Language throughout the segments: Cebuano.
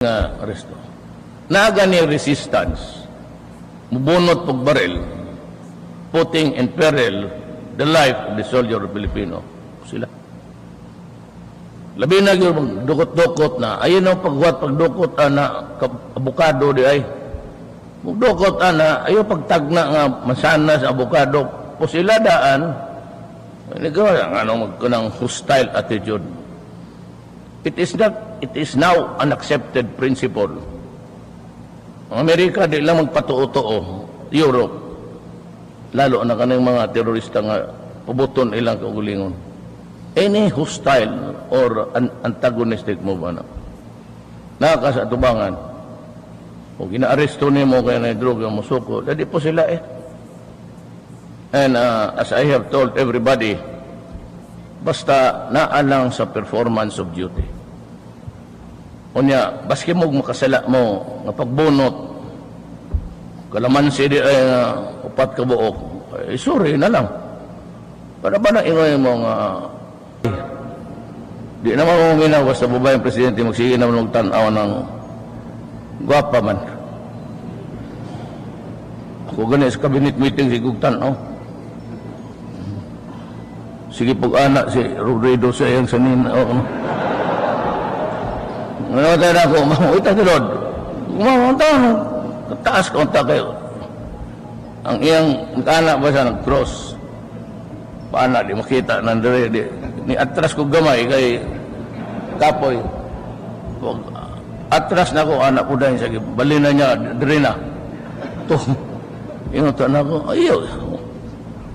Nga aresto. Naa gani resistance. Mubunot pog baril, putting in peril the life of the soldier of Filipino. Sila. Labi na gyud dukot-dukot na. Ayun ang paghuwat pagdukot ana abukado di ay. Dukot ana, ayo pagtagna nga mansanas, abukado. Po sila daan. Nagawa ang ano magkanang hostile attitude. It is not, it is now an accepted principle. Ang Amerika di lang magpatuo-tuo, Europe. Lalo na kaning mga terorista nga pubuton ilang kaugalingon. Any hostile or antagonistic move ana. Naa ka sa atubangan. O ginaaresto nimo kay na droga, musuko, dali po sila eh. And as I have told everybody, basta naa lang sa performance of duty. Unya, baski mo makasala mo, nga pagbunot, kalamansi di ay upat ka buok, eh, sorry na lang. Para ba na ingoy mo nga, di naman mo minaw basta babae ang presidente, magsige naman magtanaw ng gwapa man. Ako gani sa cabinet meeting, sige kog tanaw. Sige pag ana si Robredo sa iyang sanin. Oh, ano. Ano tayo na ako, uy, tayo. Mga taas ka unta kayo. Ang iyang anak ba siya nag-cross. Paana, di makita nandere. Di, ni atras ko gamay kay kapoy. Wag, atras na ko, anak ko dahil sa bali na niya, dire na. To, ingon na ko, ayaw.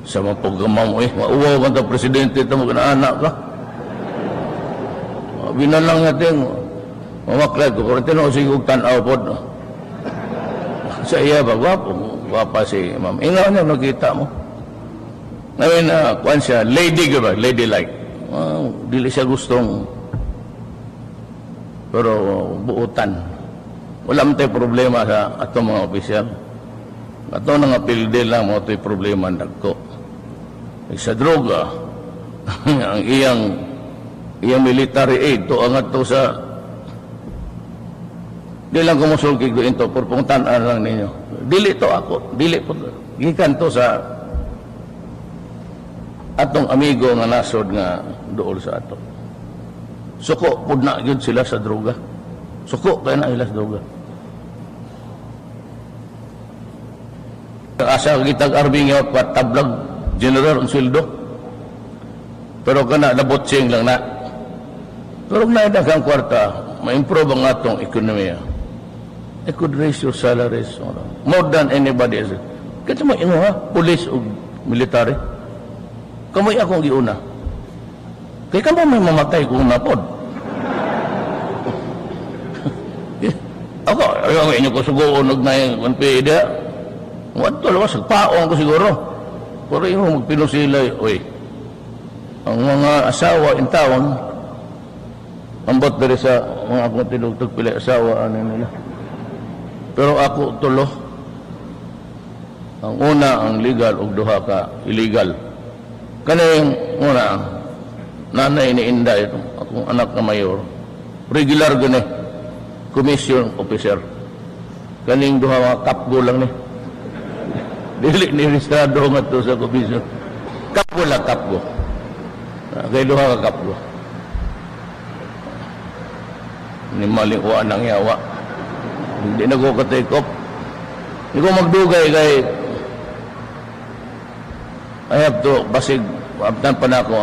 Sa mga paggama mo eh, mauwaw man ta presidente ito mo anak ka. Binalang natin, mamaklay ko, kung tinuo sige og tanaw pod. Sa iya ba, gwapo, gwapa si ma'am. Ingaw niya, nakita mo. Ngayon na, kuan siya, lady ba, lady like. Dili siya gustong, pero buutan. Wala man tayo problema sa atong mga opisyal. Ato nga pilde lang mo ito'y problema dagko. Sa droga, ang iyang iyang military aid to ang ato sa di lang ko mosulti ko into por tan lang ninyo. Dili to ako, dili po gikan to sa atong amigo nga nasod nga duol sa ato. Suko pud na gyud sila sa droga. Suko kay na sila sa droga. Asa kitag army nga patablag general ang sweldo. Pero kana nabotsing lang na. Pero kung naay kwarta, ma-improve ang atong ekonomiya. I could raise your salaries more than anybody else. Kasi mo imo ha, police o military. Kamoy akong giuna. Kay kamo may mamatay kung napod. Ako, ayaw inyo ko sugoon og na yung PIDA. Wadto lawas, paong ko siguro. Pero imo magpinusilay, oy. Ang mga asawa in town, ambot diri sa mga akong tinugtog pila asawa ano nila. Pero ako tulo. Ang una ang legal ug duha ka illegal. Kaning una, nanay ni Inday, akong anak na mayor, regular gani commission officer. Kaning duha mga kapgo lang ni. Dili ni rehistrado nga to sa commission. Kapgo lang, kapgo. Kay duha ka kapgo. Ni maling uwan ang yawa. Hindi na ko ka-take off. Hindi ko magdugay kay I have to basig abtan pa na ako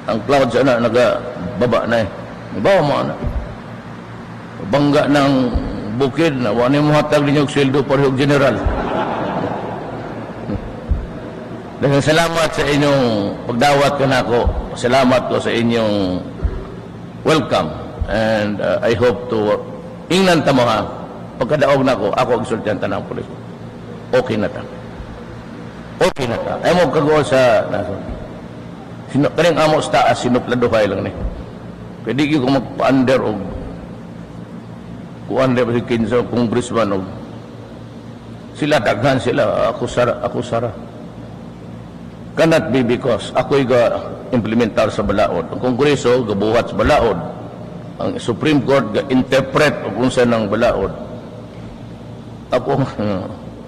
ang clouds ana naga baba na eh. Bawa mo ana. Bangga ng bukid na wa ni mo hatag ninyo og sweldo pareho og general. Daghang salamat sa inyong pagdawat kanako. Salamat ko sa inyong welcome. And I hope to ingnan ta mo ha. Pagkadaog na ako, ako ang gisultihan tanang pulis. Okay na ta. Okay na ta. Ay mo kaguol sa nasod. Sino kaning amo sa taas sinupladuhay lang ni. Pwede gyud ko magpa-under og kuan ba si kinsa congressman og sila daghan sila, ako sara, ako sara. Cannot be because ako'y ga implementar sa balaod. Ang kongreso gabuhat sa balaod. Ang Supreme Court ga-interpret og unsa ng balaod. Ako,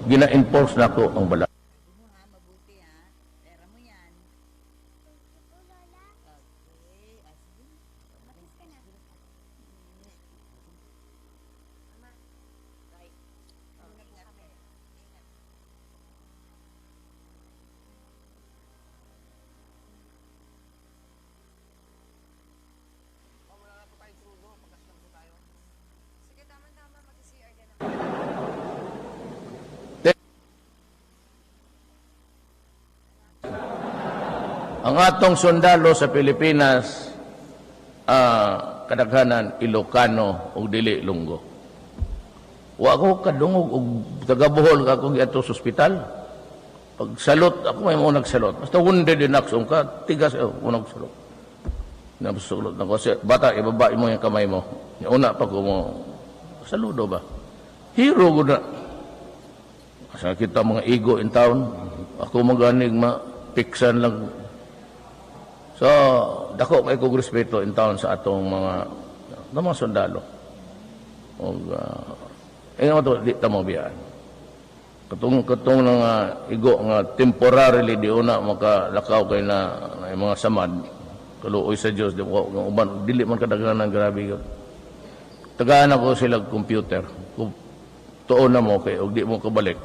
gina-enforce nako ang balaod. Mo ha, mabuti ha. Pera mo yan. Thank you po, Lola. Okay. Ah, sige. Makiss ka na. Mama, Bye. Oh, ingat kayo. Ingat. Wala na po tayong krudo. Pagkas lang po tayo. Sige, tama-tama. Mag-CR din ako. Ang atong sundalo sa Pilipinas, kadaghanan Ilocano ug dili Ilonggo. Wa ko kadungog og taga Bohol ka akong giadto sa ospital. Pag salot ako, may mo nagsalot. Basta wounded in action ka, tigas eh, unang salot. Nabusulot na ko. Kasi, "Bata, ibaba mo yung kamay mo." Una pa ko mo, saludo ba? Hero ko na. Sa kita mga ego in town, ako maganig ma piksan lang. So, dako kay kog respeto in town sa atong mga sundalo. Og ingon to, di ta mo biyaan. Katong katong nga igo nga temporarily di una makalakaw kay na mga samad. Kaluoy sa Dios, di ko nga uban dili man kadaghanan, grabe gyud. Tagaan ako sila computer. Kung tuon na mo kay og di mo kabalik.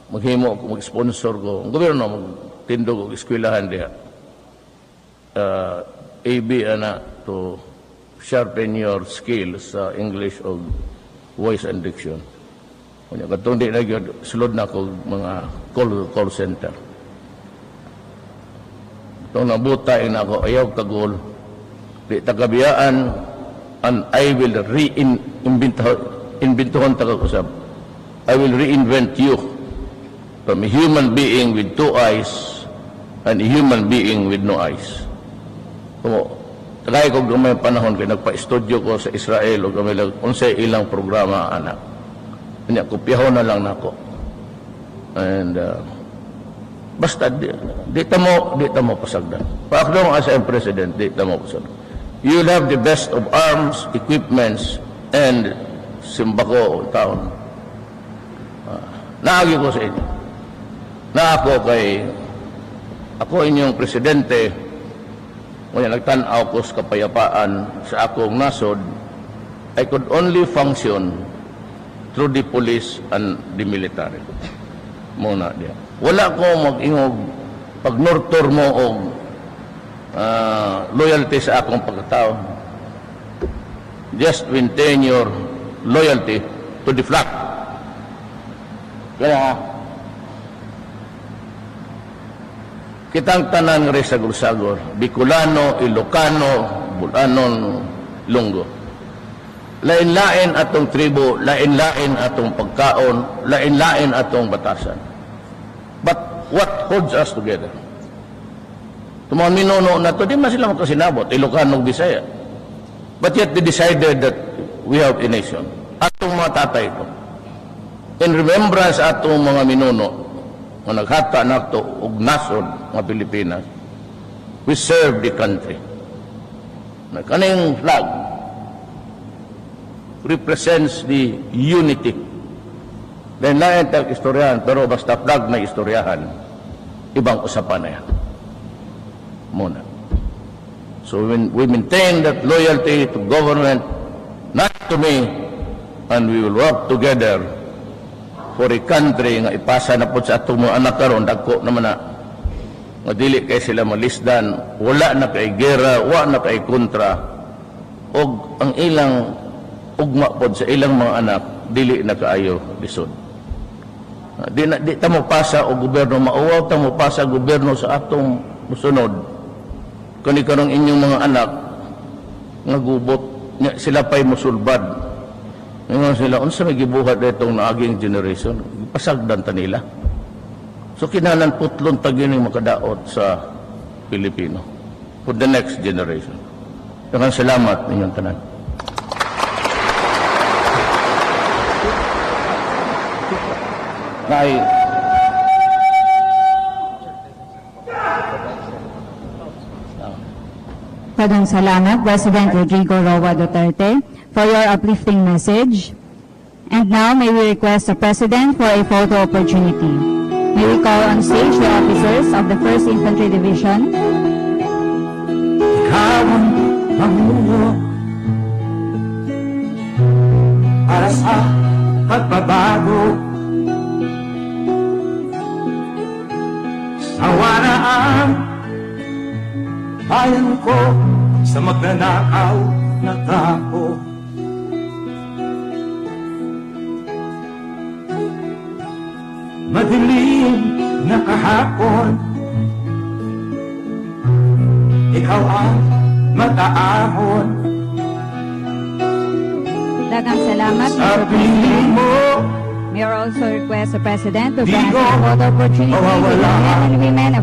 Maghimo ako, mag-sponsor ko. Ang gobyerno magtindog og eskwelahan diha. AB ana to sharpen your skills sa English o voice and diction. Kunya katong di na gyud, sulod na ko mga call center. Itong nabutay na ako, ayaw kagol. Di tagabiyaan, and I will reinvent, inventuhon taga usab. I will reinvent you from a human being with two eyes and a human being with no eyes. Kumo, tagay ko gamay panahon kay nagpa-studio ko sa Israel o gamay lang unsay ilang programa ana. Nya kopyahon na lang nako. And basta di ta mo pasagdan. Paakdong as a president, di ta mo pasagdan. You will have the best of arms, equipments, and simbako taon. Naagi ko sa inyo. Na ako kay ako inyong presidente, ngunit nagtan-aw ko sa kapayapaan sa akong nasod, I could only function through the police and the military. Muna diya. Wala ko mag-ingog pag-nurture mo og loyalty sa akong pagkatao. Just maintain your loyalty to the flag. Kaya, kitang tanan rin sa Sagor, Bicolano, Ilocano, Bulanon, Ilonggo. Lain-lain atong tribo, lain-lain atong pagkaon, lain-lain atong batasan. But what holds us together? Itong mga minuno na to, di man sila magkasinabot, Ilocano, Bisaya. But yet they decided that we have a nation. Atong mga tatay ko. In remembrance atong mga minuno, nga naghata nato og nasod nga Pilipinas, we serve the country. Na kaning flag represents the unity. Then lain tag istoryahan, pero basta flag may istoryahan, ibang usapan na yan. Muna. So we maintain that loyalty to government, not to me, and we will work together for a country nga ipasa na po sa atong mga anak karon, dagko naman na nga dili kay sila malisdan, wala na kay gera, wala na kay kontra, og ang ilang ugma pod sa ilang mga anak dili na kaayo lisod. Di na, di ta mo pasa og gobyerno, mauwaw ta mo pasa gobyerno sa atong musunod, kani karong inyong mga anak nga gubot nya, sila pay musulbad. Ngayon sila, unsa may gibuhat ditong naaging generation, pasagdan ta nila. So kinahanglan putlon ta gyud makadaot sa Pilipino for the next generation. Daghang salamat ninyong tanan. Nay, Daghang salamat, President Rodrigo Roa Duterte, for your uplifting message. And now, may we request the President for a photo opportunity. May we call on stage the officers of the 1st Infantry Division? Ikaw ang Pangulo para sa pagbabago. Sawa na ang bayan ko sa magnanakaw na tao. Madilim na kahapon, ikaw ang mag-aahon. Daghang salamat, Sa Mr. piling President. mo. May I also request the President to Di grant ko a photo opportunity to the mawawala. men and women of